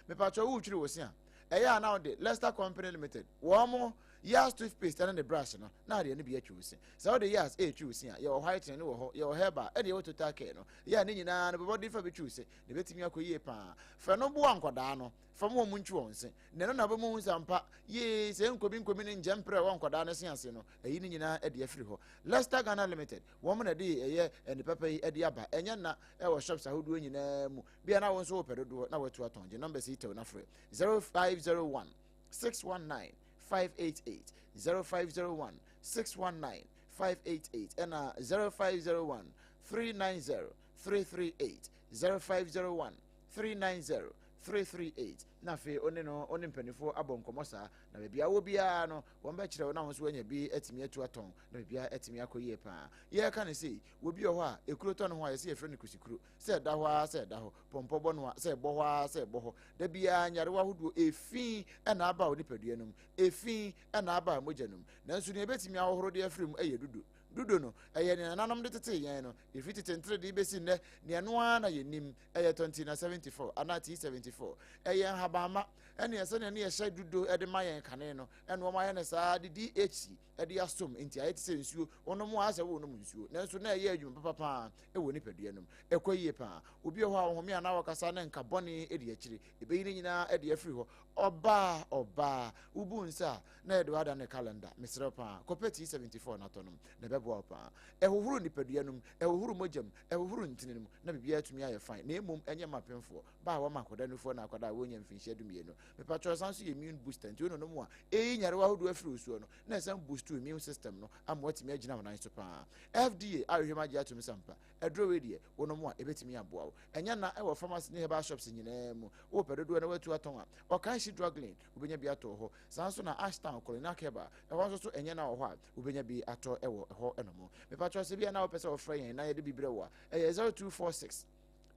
mepatwɛ wotwiri wo se a ɛyɛ a na wode Leicester Company Limited wɔn mo Yas toothpaste ɛne ne brush no na adeɛ no bi atwi wo se. Sɛ wode Yas ɛretwi wo se a, yɛwɔ whitening no wɔ hɔ, yɛwɔ herbal ɛne yɛwɔ total care no. Yɛ a ne nyinaa no bɛbɔden fa bɛtwi wo se na ɛbɛtumi akɔ yie paa. Fɛ no boa nkwadaa no, fa ma wɔn ntwi wɔn se. Na ɛno na wobɛma hu sɛ ampa yie sɛ nkobi nkobi ne ngyɛmprɛ wɔ nkwadaa no se ase no, ɛyi ne nyinaa adi afiri hɔ. Leicester Ghana Limited, wɔn na ɛde ɛyɛ ɛne papa yi ɛde aba. Ɛnyɛ nna ɛwɔ shops ahodoɔ nyinaa mu. Bia na wo nso wopɛ dodoɔ na watu atɔn. Gye numbers yi tɛw na frɛ 0501 619 588, 0501 619 588 ɛna 0501 390 338, 0501 390 338 na afei ɔne no ɔne mpanimfoɔ abɔ nkɔmmɔ saa na baabi a wɔ biara no wɔn bɛkyerɛ wo na wɔn nso wɔanya bi atumi atu atɔn na biribiara atumi akɔ yie paa. Yɛreka no sei, wɔ bi wɔ hɔ a ekuro tɔ ne ho a yɛsɛ yɛfrɛ no kusikuro, sɛ ɛda hɔ ara sɛ ɛda hɔ, pɔmpɔ bɔ no a sɛ ɛbɔ hɔ ara sɛ ɛbɔ hɔ, da biara nyarewa ahodoɔ efi na aba wɔ nipadua no mu, efi na aba mogya no mu. Nanso nea ebetumi ahohoro de afiri mu yɛ dudo. Dudo no, ɛyɛ nea nananom de tetee yɛn no, efi tete nterede besi nnɛ, nea ɛno ara na yenim. Ɛyɛ Tontina 74 anaa T74. Ɛyɛ nhabamma, ɛne sɛnea ne yɛhyɛ dudo de ma yɛn kane no, ɛna wɔayɛ no saa de DHC de asom, enti ayɛ te sɛ nsuo. Wonom a, ayɛ sɛ worenom nsuo, nanso na ɛyɛ adwuma papa paa wɔ nipadua no mu. Ɛkɔ yie paa. Obi wɔ hɔ a ɔhome anaa ɔkasa na nka bɔne di akyire. Ɛbɛyi ne nyinaa de afiri hɔ. Ɔbaa, ɔbaa, wobu nsa a, na yɛde wo adane calendar. Mesrɛ wo paa, kɔpɛ T74 na tɔ nom, na ɛbɛboa wo paa. Ɛhohoro nipadua no mu, ɛhohoro mogya mu, ɛhohoro ntini no mu, na biribiara atumi ayɛ fine. Na mmom ɛnyɛ mma apemfoɔ, ba a wɔma akwadaa nufoɔ na akwadaa a wɔnnya mfinhyia dumienu. Mepakyɛw, ɛsan nso yɛ immune booster, nti wononom a, ɛyi nyarewa ahodoɔ afiri wo soɔ no, na ɛsan boost wo immune system no ama woatumi agyina wo nan so paa. FDA ahwehwɛ mu agye atom sɛ ampa, aduro wei deɛ, wonom a, ɛbɛtumi aboa wo. Ɛnyɛ nna, ɛwɔ pharmacy ne herbal shops nyinaa mu. Wopɛ dodoɔ na woatu atɔn a, Ɔkanhyi Drug Lane, wobɛnya bi atɔ wɔ hɔ. Saa nso na Ashtown Colonial Herbal, ɛhɔ nso so ɛnyɛ nna wɔ hɔ a, wobɛnya bi atɔ wɔ hɔ nom. Mepakyɛw sɛ bia na wopɛ sɛ wɔfrɛ yɛn na yɛde bi brɛ wo a, ɛyɛ 0246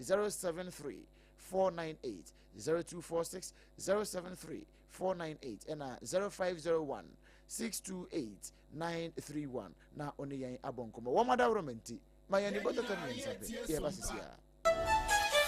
073 498, 0246 073 498 ɛna 0501 628 931 na ɔne yɛn abɔ nkɔmmɔ. Wɔn adaworoma nti, ma yɛn ani bɔtɔtɔ mmiɛnsa pɛ, yɛba sisi a.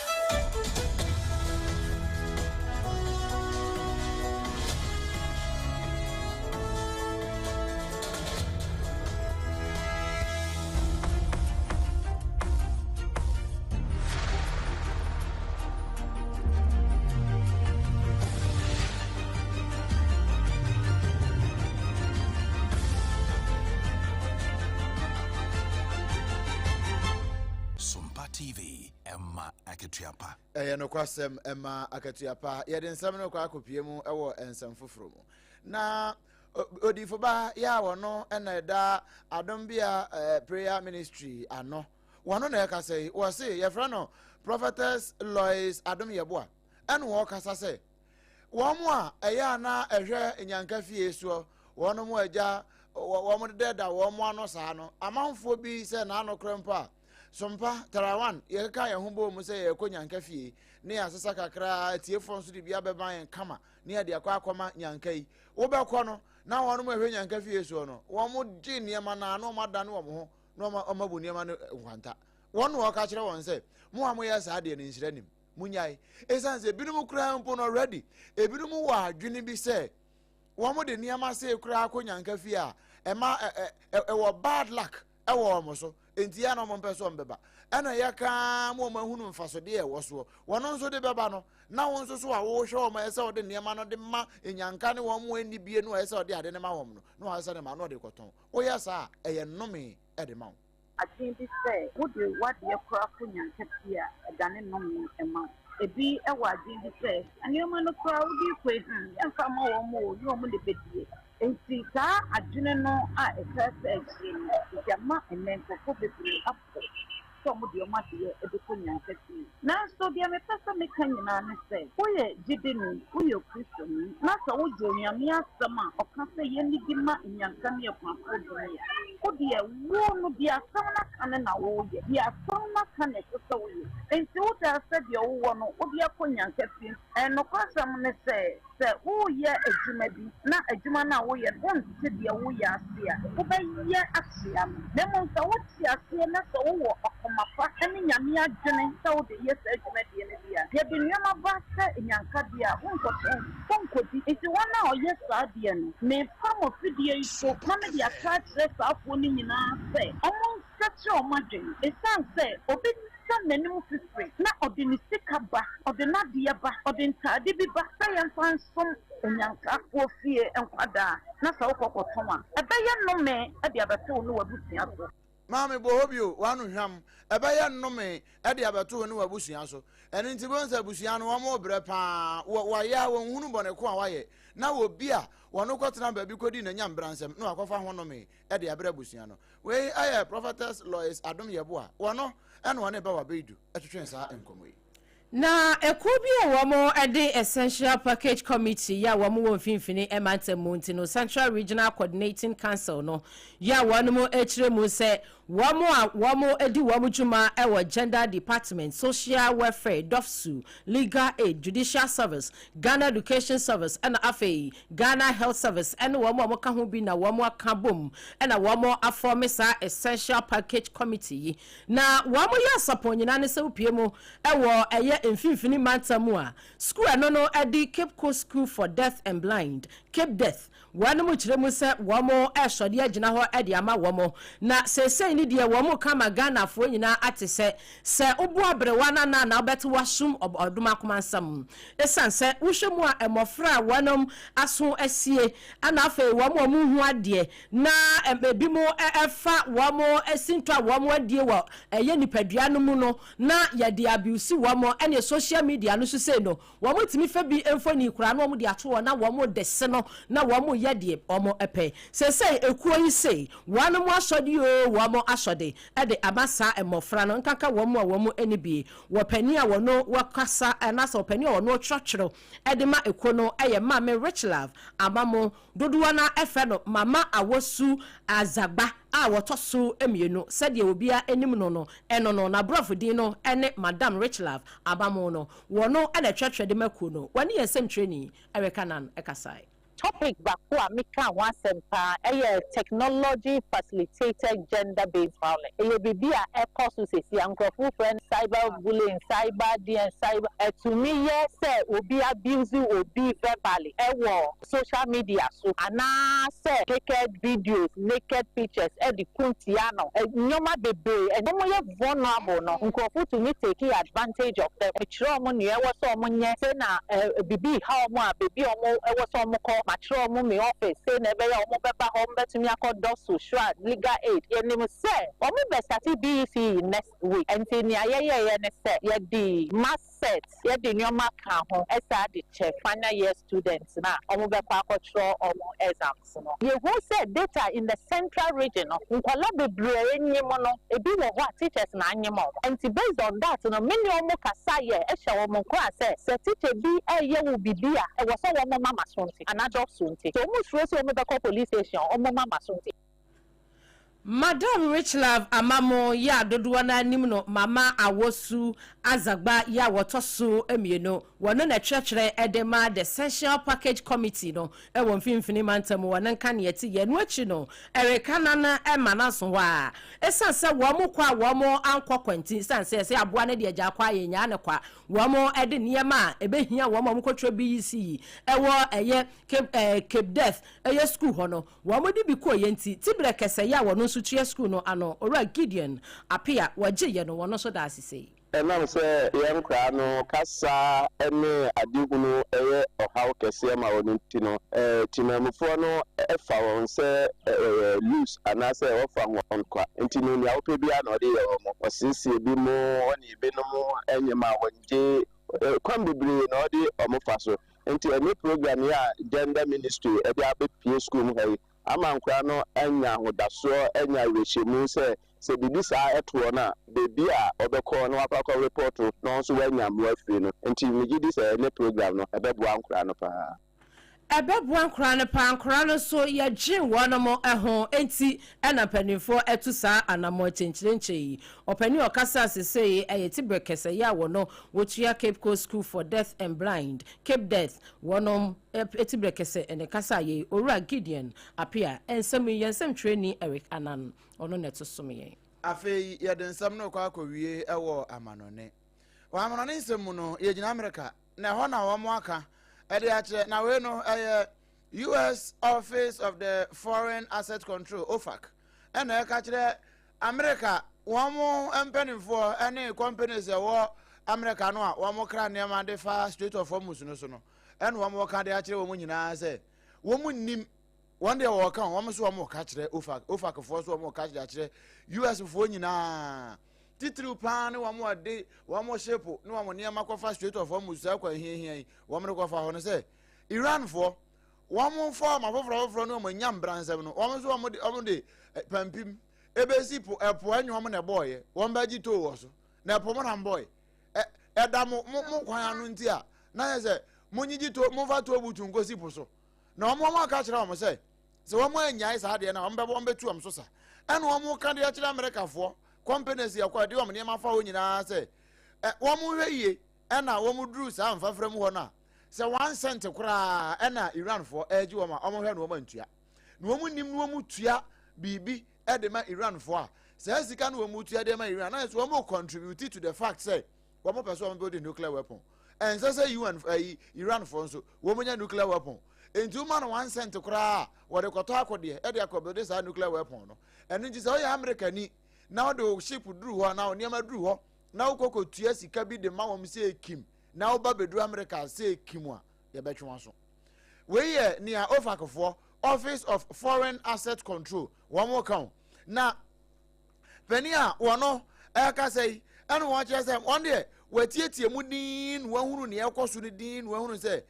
Sompa TV, ɛma akatua pa. Ɛyɛ nokwasɛm, ɛma akatua pa. Yɛde nsɛm no kɔ akɔpie mu wɔ nsɛm foforɔ mu. Na odiyifoba yɛ a wɔno na ɛda Adombea eh, Prayer Ministry ano. Wɔno na ɛkasa yi, wɔse yɛfrɛ no Prophetess Lois Adom Yeboah. Ɛna wɔkasa sɛ wɔn a ɛyɛ a na ɛhwɛ nyanka fie soɔ, wɔn mo agya wɔn dedɛda wɔn ano saa no, amanfoɔ bi sɛ n'ano korɛ mpo a, Sompa, Tarawan, yɛkeka yɛn ho bɔɔ mu sɛ yɛrekɔ Nyanka fie, ne yɛasesa kakra, atiefoɔ nso de bi abɛma yɛn kama, ne yɛde akɔ akɔma Nyanka yi. Wobɛkɔ no, na wɔn a ɛhwɛ Nyanka fie soɔ no, wɔn gye nneɛma no a, na wɔn adane wɔn ho, na wɔn abu nneɛma no nkwanta. Wɔn na wɔka kyerɛ wɔn sɛ, mo a moyɛ saa deɛ no nhyira nim, monyae. Ɛsiane sɛ ebinom koraa mpo no already, ebinom wɔ adwene bi sɛ, wɔn de nneɛma sei koraa kɔ Nyanka fie a, ɛma ɛwɔ bad luck. wɔ wɔn so, enti yɛ a na wɔmpɛ sɛ wɔbɛba. Ɛna yɛka ara ma wɔahunu mfasodeɛ a ɛwɔ soɔ. Wɔn nso de bɛba no, na wo nso so a wohwɛ wɔn a ɛsɛ sɛ wɔde nneɛma no de ma nyanka ne wɔn a ɛnni bie no a ɛsɛ sɛ wɔde ade no ma wɔn no, na wɔasesa ne ma na wɔde rekɔtɔn. Woyɛ saa a, ɛyɛ nnome de ma wo. Adwene bi sɛ wode w'adeɛ koraa kɔ nyanka fie a, ɛdane nnome ma wo. Ebi wɔ adwene bi sɛ, nneɛma no koraa wode rekɔ yi, hmm, yɛmfa mma wɔn o, nyɛ wɔn na ɛbɛdie. Enti saa adwene no a ɛtaa sɛ akyire no, nti ama ɛnnɛ nkurɔfoɔ bebree apo sɛ wɔde wɔn adeɛ bɛkɔ nyanka fie. Nanso deɛ mepɛ sɛ meka nyinaa ne sɛ, woyɛ gyidini, woyɛ Okristoni, na sɛ wogye Onyame asɛm a ɔka sɛ yɛnnidi ma nnyanka ne akunafoɔ di ni a, wo deɛ, wo no, deɛ asɛm no aka no na woyɛ. Deɛ asɛm no aka na ɛsɛ sɛ woyɛ. Enti wodaa sɛ deɛ wowɔ no, wode akɔ nnyanka fie. Nokwasɛm ne sɛ, Sɛ woreyɛ adwuma bi na adwuma no a woreyɛ no wonte deɛ woreyɛ ase a, wobɛyɛ akyea no. Na mmom sɛ wote aseɛ na sɛ wowɔ akoma pa ne Nyame adwene sɛ wode reyɛ saa dwumadie no deɛ a, yɛde nneɛma ba sɛ nyankadeɛ a, wonkɔtɔn, wonkɔdi. Nti wɔn a wɔyɛ saa adeɛ no, mefa mo afidie yi so na mede aka akyerɛ saafoɔ no nyinaa sɛ wɔnsakyera wɔn adwene. Ɛsiane sɛ obi twa n'anim fifire na ɔde ne sika ba, ɔde n'adeɛ ba, ɔde ntaade bi ba sɛ yɛmfa nsom onyankafoɔ fie nkwadaa, na sɛ wokɔ kɔtɔn a, ɛbɛyɛ nnome de abɛto wo ne w'abusua so. Maame, bɔ hɔ bio, w'ano hwam. Ɛbɛyɛ nnome de abɛto wo ne w'abusua so. Ɛno nti, wobɛhu sɛ abusua no, wɔrebrɛ pa ara. Wɔ, wɔayɛ a wɔnhunu bɔne ko a wɔayɛ. Na obi a wɔno kɔtena baabi kɔdi n'anyambransɛm na wakɔfa ho nnome de abrɛ abusua no. Wei yɛ Prophetess Lois Adom Yeboah, wɔno na ɔne Bawa Beidu twetwee saa nkɔmmɔ yi. Na ekuo bi a wɔn de Essential Package Committee yɛ a wɔn wɔ mfimfini mantam mu nti no Central Regional Coordinating Council no yɛ a wɔn kyerɛ mu sɛ wɔn a wɔn di wɔn dwuma wɔ Gender Department, Social Welfare, DOVVSU, Legal Aid, Judicial Service, Ghana Education Service ɛna afei Ghana Health Service ɛne wɔn a wɔka ho bi na wɔn aka bom ɛna wɔn afɔme saa Essential Package Committee yi. Na wɔn yɛ asapɔn nyinaa ne sɛ wopue mu ɛwɔ ɛyɛ mfimfini mantam mu a, sukuu ɛno no ɛde Cape Coast School for Deaf and Blind, Cape Deaf, Wɔnom kyerɛ mu sɛ wɔn resɔre agyina hɔ de ama wɔn. Na seesei no deɛ wɔn reka ama Ghanafoɔ nyinaa ate sɛ, sɛ wobo aberewa no anaa na wobɛte w'asom ɔdom akoma nsɛm. Esiane sɛ wohwɛ mu a mmɔfra a wɔnom aso asie ɛna afei wɔn a wɔnhu adeɛ na ebinom ɛfa wɔn sintɔ a wɔn adie wɔ ɛyɛ nipadua no mu no na yɛde abuse wɔn ɛne social media no so sei no Wɔtumi fa bi mfoni koraa na wɔde ato hɔ na wɔde se no na wɔyɛ deɛ wɔpɛ. Seesei ekuo yi se wɔn asɔde oo wɔn asɔde de ama saa mmɔfra no nkanka wɔn a wɔn nni bi. Wɔpanin a wɔno wɔkasa anaasɛ ɔpanin a ɔno ɔtwerɛtwerɛ de ma ekuo no yɛ Maame Richlove Amamo. Dodoɔ no ara frɛ no Mama Awosu Azagba a wɔtɔ so mmienu sɛdeɛ obiara nim no no, ɛno no n'aborɔfo din no ne Madam Richlove Amamo no. Wɔno na ɛtwerɛtwerɛ de ma kuo no. Wɔne yɛn nsɛmtwerɛni Erica Nan kasae. Topic baako a mekaa ho asɛm paa yɛ Technology Facilitated Gender Based Violence. Ɛyɛ biribi a ɛkɔ so seesei a nkurɔfo frɛ no cyber bullying, cyber deɛn, cyber. Ɛtumi yɛ sɛ obi abuse obi verbally wɔ social media so anaasɛ naked videos, naked pictures de ko tia no. Nneɛma bebree, wɔyɛ vulnerable no, nkurɔfo tumi take advantage of them. Mekyerɛ wɔn nea ɛwɔ sɛ wɔnyɛ, sei na biribi reha wɔn a, baabi a ɛwɔ sɛ wɔkɔ, makyerɛ wɔn me office, sei na ɛbɛyɛ a wɔbɛba hɔ, wɔbɛtumi akɔ DOVVSU, SHRAD, Legal Aid. Yɛnim sɛ wɔbɛstarte BECE next week, nti nea yɛyɛeɛ ne sɛ yɛde mass set, yɛde nneɛma ka ho saa de kyɛ final year students no a wɔbɛkɔ akɔtwerɛ wɔn exams no. Yɛhu sɛ data in the central region no, nkwadaa bebree a ɛnyim no, ebi wɔ hɔ a teachers na anyim wɔn. Nti based on that no, me ne wɔn kasa yɛ hyɛ wɔn nkuran sɛ, sɛ teacher bi reyɛ wo biribi a, ɛwɔ sɛ wɔma m'aso nte anaa dɔfo nte. Sɛ wɔsuro sɛ wɔbɛkɔ police station a, wɔma m'aso nte. Madam Richlove Amamo yi a dodoɔ no ara nim no Mama Awosu Azagba yi a wɔtɔ so mmienu, wɔno na ɛtwerɛtwerɛ de ma The Essential Package Committee no wɔ Mfimfini Mantam mu, wɔn nkaneɛ te yɛ. Ɛno akyi no, ɛreka na no ma no aso hɔ ara. Ɛsiane sɛ wɔn kɔ a wɔn ankɔ kwa nti, ɛsiane sɛ yɛsɛ aboa no deɛ gyaa kwa a yɛnnyaa no kwa, wɔn de nneɛma a ɛbɛhia wɔn a wɔkɔtwerɛ BEC yi wɔ ɛyɛ Cape, eh, Cape Death ɛyɛ sukuu hɔ no, Wɔde bi kɔeɛ nti, Tibrɛ kɛsɛeɛ a wɔno nso. nso tua sukuu no ano, Owura Gideon Appiah, wɔgyeeɛ no, wɔn nso da ase sei. Ɛnam sɛ yɛn nkoraa no kasa ne adehunu yɛ ɔhaw kɛseɛ ma wɔn nti no, temanmufoɔ no fa wɔn sɛ wɔyɛ loose anaasɛ wɔfa wɔn kwa. Nti no nea wɔpɛ biara na wɔde yɛ wɔn. Wɔsiesie binom, wɔne ebinom nyɛ ma wɔgye kwan bebree na wɔde wɔn fa so. Nti ɛne program yi a Gender Ministry de abɛpue sukuu mu ha yi ama nkoraa no anya ahodasoɔ, anya awerɛhyɛmu sɛ Sɛ biribi saa to wɔn a, baabi a wɔbɛkɔ na wɔakɔ akɔ repɔɔto na wɔn nso wɔanya mmoa afiri no nti, megye di sɛ ɛnnɛ program no, ɛbɛboa nkoraa no paa. Ɛbɛboa nkoraa no paa. Nkoraa no nso, yɛdwen wɔn ho nti na mpanimfoɔ atu saa anammɔn kyenkyerenkyɛ yi. Ɔpanin a ɔkasa sesei yɛ Tibrɛ Kɛsɛyɛ a wɔno wɔtua Cape Coast School for Deaf and Blind, Cape Deaf, wɔnom Tibrɛ Kɛsɛ ne kasa yei, Owura Gideon Appiah. Nsɛm yi, yɛn nsɛmtwerɛni Eric Annan. Ɔno na ɛto som yɛn. Afei yɛde nsɛm no rekɔ akɔwie wɔ amanɔne. Wɔ amanɔne nsɛm mu no, yɛgyina Amerika, na ɛhɔ na wɔn aka de akyerɛ, na wei no ɛyɛ US Office of the Foreign Asset Control, OFAC, ɛna ɛka kyerɛ Amerika wɔn mpanimfoɔ ne companies ɛwɔ Amerika no a wɔn kra nneɛma de fa Strait of Hormuz no so no, ɛna wɔn ka de akyerɛ wɔn nyinaa sɛ wɔn nnim. Wɔn deɛ wɔka wɔn nso wɔn ka kyerɛ OFAC, OFAC foɔ nso wɔn ka kyerɛ akyerɛ US foɔ nyinaa. Titiriw paa ne wɔn a de wɔn ship ne wɔn nneɛma kɔfa Strait of Hormuz saa kwan hiahia yi wɔn de kɔfa hɔ no sɛ Iran foɔ wɔn fɔɔm afoforɔ afoforɔ ne wɔn anya mbransɛm no wɔn nso wɔn de wɔn de eh, pampim ebesi po ɛpo ɛnyɛ wɔn na ɛbɔɔyɛ wɔn bɛgye too wɔ so na ɛpo mo na mbɔɔyɛ ɛ ɛda mo mo mo kwan ano nti a na yɛ sɛ mo nyigye to mo fa to butu nkosi po so. Na wɔn wɔn aka kyerɛ wɔn sɛ, sɛ wɔn annyae saa adeɛ no a, wɔn bɛbɔ wɔn bɛtu wɔn so sa. Ɛna wɔn ka deɛ kyerɛ Amerikafoɔ companies yɛ kɔ ɛde wɔn nneɛma fa hɔ nyinaa sɛ, ɛ wɔn hwɛ yie ɛna wɔn duru saa mfafra mu hɔ no a, sɛ one cent koraa ɛna Iranfoɔ ɛregye wɔn a, wɔn hwɛ na wɔn antua. Na wɔn nim na wɔn tua biribi ɛde ma Iranfoɔ a, saa sika no wɔn tua de ma Iran, na nso wɔn contribute to the fact sɛ wɔn pɛ sɛ wɔn build nuclear weapon. Ɛnsɛ sɛ UN ɛyi Iran foɔ nso wɔn nya nuclear weapon. Nti woma no one cent koraa a wɔde kɔtɔ akodeɛ ɛde akɔ build saa nuclear weapon no. Ɛno nti sɛ woyɛ America ni na wode wo ship duru hɔ anaa wo nneɛma duru hɔ na wokɔ kɔtua sika bi de ma wɔn sɛ ekim na woba bɛduru America sɛ ekim a yɛbɛtwe w'aso. Wei yɛ nea OFAC foɔ Office of Foreign Asset Control wɔn ka o. Na Panin a wɔno ɛrekasa yi ɛna wɔn kyerɛ sɛ wɔn deɛ wɔatietie mu din na wɔahunu nea ɛkɔ so no din na wɔahunu sɛ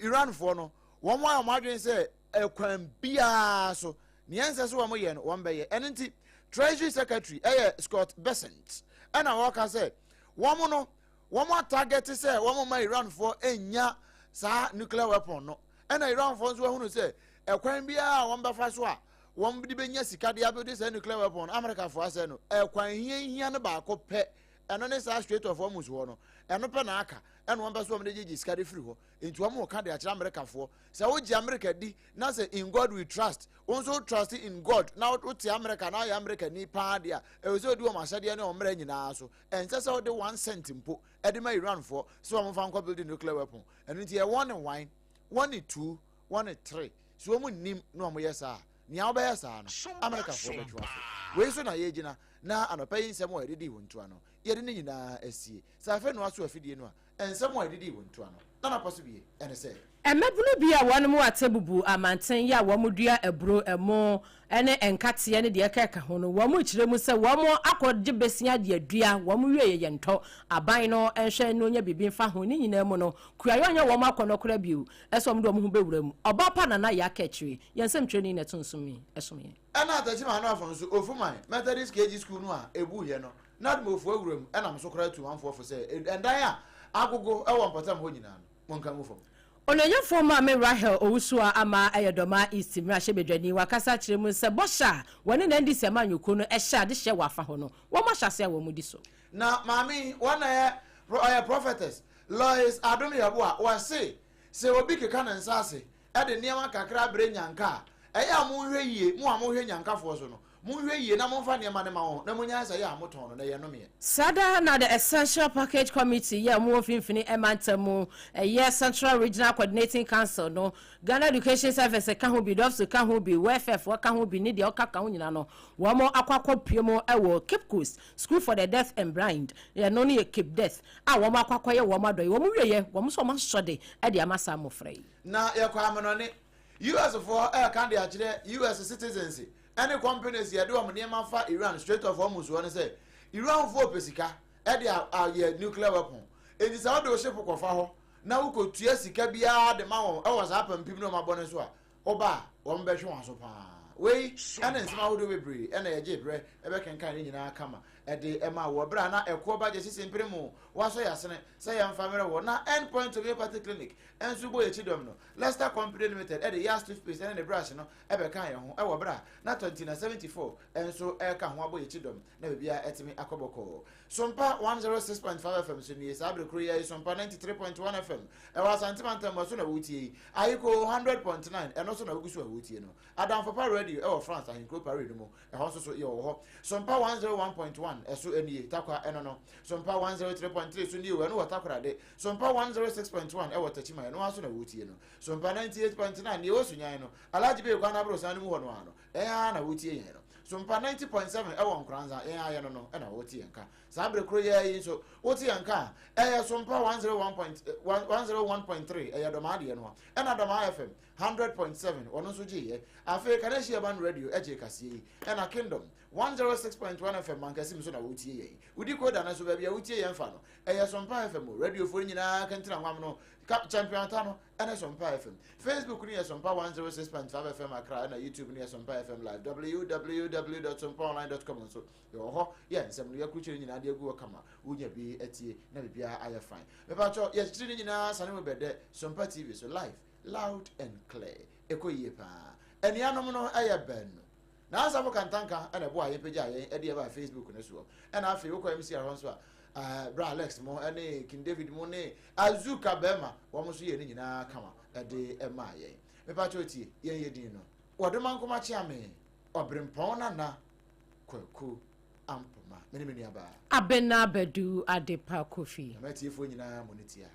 Iranfoɔ no wɔn ayɛ wɔn adwene sɛ ɛkwan biara so nea ɛnsɛ sɛ wɔn yɛ no wɔn bɛyɛ. Ɛno nti Treasury Secretary ɛyɛ Scott Bessent ɛna wɔka sɛ wɔn no wɔn atagɛte sɛ wɔn ma Iranfoɔ nya saa nuclear weapon no. Ɛna Iranfoɔ nso ahunu sɛ ɛkwan biara a wɔn bɛfa so a wɔn de bɛnya sika de abɛde saa nuclear weapon no, Amerikafoɔ asɛ no ɛkwan hiahia no baako pɛ, ɛno ne saa Strait of Hormuz hɔ no, ɛno pɛ na aka, ɛna wɔn pɛ so wɔn de gyegye sika de firi hɔ. Nti wɔn reka de akyerɛ Amerikafoɔ sɛ wogye Amerika di na sɛ in God we trust, wo nso wo trust in God na wote Amerika na woyɛ Amerikani paa deɛ a, ɛwɔ sɛ wodi wɔn ahyɛdeɛ ne wɔn mmara nyinaa so. Ɛnsɛ sɛ wode one cent mpo de ma Iranfoɔ sɛ wɔn mfa nkɔ build nuclear weapon. Ɛno nti yɛ wɔn ne one, wɔn ne two, wɔn ne three. So wɔn nnim na wɔn yɛ saa a, nea wobɛyɛ saa no, Amerikafoɔ bɛtwe w'aso. Wei so na yɛgyina na anɔpa yi nsɛm a yɛde dii wɔn ntoa no, yɛde ne nyinaa asie. Sɛ afei na woaso afidie no a, nsɛm a yɛde dii wɔn ntoa no, na n'apa so bie ne sɛ. Mmabunu bi a wɔnom atebubu amanten yɛ a wɔn dua aburo, ɛmo, ne nkateɛ ne deɛ ɛkeka ho no, wɔn kyerɛ mu sɛ wɔn akɔ gye besia de adua, wɔn wie yɛ yɛntɔ, aban no nhwɛ na ɔnya biribi mfa ho, ne nyinaa mu no, kuayɔ nyɛ wɔn akɔnnɔ koraa bio sɛ wɔn de wɔn ho bɛwura mu. Ɔbaa pa Nana Yaa Kaakyire, yɛn nsɛmtwerɛni na ɛto nsom yi som yɛn. Ɛna Techiman North nso, Ofuman Methodist KG School no a ebuiɛ no, na Adumofo awura mu nam so koraa tu manfoɔ fo sɛ ɛdan a agogo wɔ mpɔtam hɔ nyinaa no, monka ngu fam. Onuonyamfoɔ Maame Rahel Owusu-a ama ɛyɛ Dormaa East mmarahyɛbadwani, wakasa akyerɛ mu sɛ bɔhyɛ a wɔne NDC amanyɔkuo no hyɛ adehyeɛ wɔ afa hɔ no, wɔn ahyɛ aseɛ a wɔn di so. Na maame yi, wɔn na yɛ ɔyɛ Prophetess Lois Adom Yeboah, wɔse sɛ obi keka ne nsa ase de nneɛma kakra brɛ nyanka a, ɛyɛ a monhwɛ yie, mo a mohwɛ nyankafoɔ so no, Monhwɛ yie na momfa nneɛma no ma wɔn, na monnyae sɛ ɛyɛ a motɔn no, na ɛyɛ nnomeɛ. Saa da na The Essential Package Committee yi a wɔwɔ Mfimfini Mantam mu, ɛyɛ Central Regional Coordinating Council no, Ghana Education Service ka ho bi, DOVVSU ka ho bi, Welfare foɔ ka ho bi ne deɛ ɔka ka ho nyinaa no, wɔn akɔ akɔpue mu wɔ Cape Coast School for the Deaf and Blind, ɛno no yɛ Cape Deaf, a wɔn akɔ akɔyɛ wɔn adɔeɛ. Wɔn wieɛ, wɔn nso wɔn asɔ de de ama saa mmɔfra yi. Na yɛkɔ amenɔne. US foɔ ɛreka de akyerɛ US citizens ɛne companies yɛde wɔn nneɛma fa Iran Strait of Hormuz hɔ no sɛ Iran foɔ pɛ sika ɛde ayɛ nuclear weapon. Enti sɛ wode wo ship kɔfa hɔ na wokɔtua sika biara de ma wɔn ɛwɔ saa pampim no wɔn abɔ no so a, woba a wɔn bɛhwe wɔn aso paa. Wei ɛne nsɛm ahodoɔ bebree ɛna yɛgye berɛ ɛbɛkenkan ne nyinaa kama ɛde ɛma wɔ berɛ a na ɛkoɔ ba gye sisi mpere mu wɔasɔ yɛ asene sɛ yɛmfa mmerɛ wɔ na End Point Homeopathy Clinic nso bɔ yɛkyi dɔm no. Leicester Company Limited de Yas toothpaste ne ne brush no bɛkaa yɛn ho wɔ bere a na Tɔntina 74 nso reka ho abɔ yɛn kyidɔm na biribiara atumi akɔ bɔkɔɔ. Sompa 106.5 FM so nie, saa bere koro yi ara yi Sompa 93.1 FM ɛwɔ Asante Mantam mu, ɛso na woretie yi. Ayiko 100.9 ɛno nso na wogu so a woretie no. Adamfo Pa Radio ɛwɔ France ahenkuro Paris no mu, ɛhɔ nso so yɛwɔ hɔ. Sompa 101.1 ɛso nie, Tarkwa ɛno no. Sompa 103.3 so nie o, ɛno wɔ Takoradi. Sompa 106.1 ɛwɔ Techiman, ɛno ara so na woretie no. Sompa 98.9, nea ɛwɔ Sunyani no, Alhaji Bey kwan aborosan no mu hɔ no ara no, yɛn ara na woretie yɛn no. Sompa 90.7 ɛwɔ Nkoranza, yɛn ara yɛno no na wote yɛn nka. Saa bere koro yi ara yi nso, wote yɛn nka a, ɛyɛ Sompa 101.1 101.3, ɛyɛ Dɔmaa deɛ no a, ɛna Dɔmaa FM 100.7, wɔn nso gyeeɛ. Afei Kaneshie Urban Radio gyee kaseɛ yi, ɛna Kingdom 106.1 FM Mankasim nso na woretie yɛn. Wodi Koda no nso, baabi a wotie yɛn fa no, Ɛyɛ Sompa FM o, radiofoɔ no nyinaa kɛntena nwam no, ka Champion Ata no ɛne Sompa FM. Facebook no yɛ Sompa 106.5 FM Accra ɛna YouTube no yɛ Sompa FM Live. www.sompaonline.com nso yɛwɔ hɔ yɛ nsɛm no yɛakrukyire no nyinaa de agu hɔ kama wonya bi atie na biribiara ayɛ fine. Mepakyɛ yɛkyekyere no nyinaa sane mu bɛdɛ Sompa TV so live, loud and clear. Ɛkɔ yie paa. Anuanom no ɛyɛ baanu. N'asafo Kantanka na ɛboaa yɛn pagyaa yɛn de yɛbaa Facebook no soɔ. Ɛna afei wokɔ MCR hɔ nso a, eh, Bra Alex mo ne King David mo ne Azuka bɛrima, wɔn nso yɛɛ ne nyinaa kama de maa yɛn. Mepa kyɛw tie, yɛn yɛ din no. Wɔdoma Kyeame, Ɔbrempɔn Nana Kwaku Ampoma. Me ne me nuabaa. Abena Badu Adepa Kofi. Na matiefoɔ nyinaa mo ne tia.